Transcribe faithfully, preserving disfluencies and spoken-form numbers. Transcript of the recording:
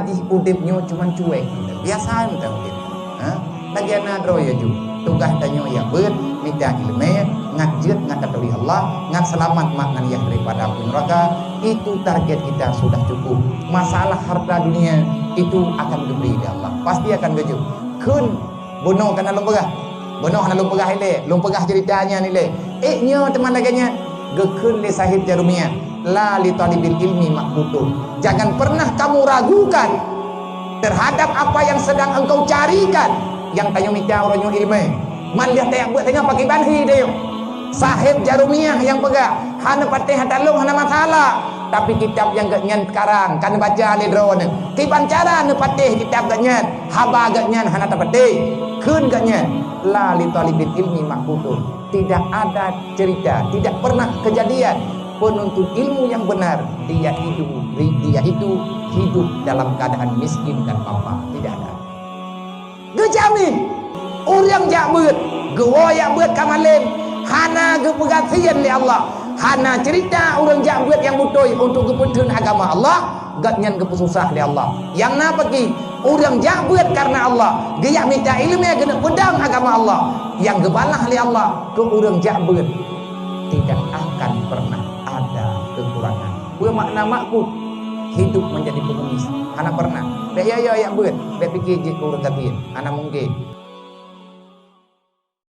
jih udeb nyoe cuman cuek, biasa mantong udeb. Ha? Lagèe na droe ya ju. Tugaih tanyoe ya beuet, mita ileumèe, ngat jeuet ngat taturi Allah, ngat seulamat mak ngon yah daripada apui neuraka. Itu target kita sudah cukup. Masalah harta dunia itu akan geubri lé Allah. Pasti akan geujok. Kheun bunoe ka na lôn peugah. Bunoe hana lôn peugah ilèe, lôn peugah ceurita nyan ilèe. Ék nyoe teuma lagèe nyan, geukheun lé Sahib Jarumiah, "La li talibil ilmi maqkutun." Jangan pernah kamu ragukan terhadap apa yang sedang engkau carikan. Nyang tanyoe mita uroe nyoe ileumèe. Man lheueh tajak beuet tanyoe pakriban hi tanyoe. Sahib Jarumiah nyang peugah, "Hana patéh ata lôn hana masalah." Tapi kitab nyang geuhnyan karang ka neubaca lé droeneuh. Kiban cara neupatéh kitab geuhnyan, haba geuhnyan hana tapatéh. Kheun geuhnyan, "La li talibil ilmi maqkutun." Tidak ada cerita, tidak pernah kejadian penuntut ilmu yang benar, dia itu, dia itu hidup dalam keadaan miskin dan papa. Tidak ada. Geujamin, ureueng jak beuet, geuwoe jak beuet ka malem, hana geupeugah sién lé Allah, hana cerita ureueng jak beuet nyang beutôi untuk geupeutheun agama Allah, gobnyan geupeususah lé Allah. Nyang na paki, ureueng jak beuet kareuna Allah, geuyah mita ileumèe keuneuk peudong agama Allah, nyang geubalah lé Allah keu ureueng jak beuet tidak akan pernah ada kekurangan. Peue makna maqkut? Hidup menjadi pengemis. Hana pernah. Bèk ya-ya jak beuet, bèk pike jeuet keu ureueng gasien. Hana mungken.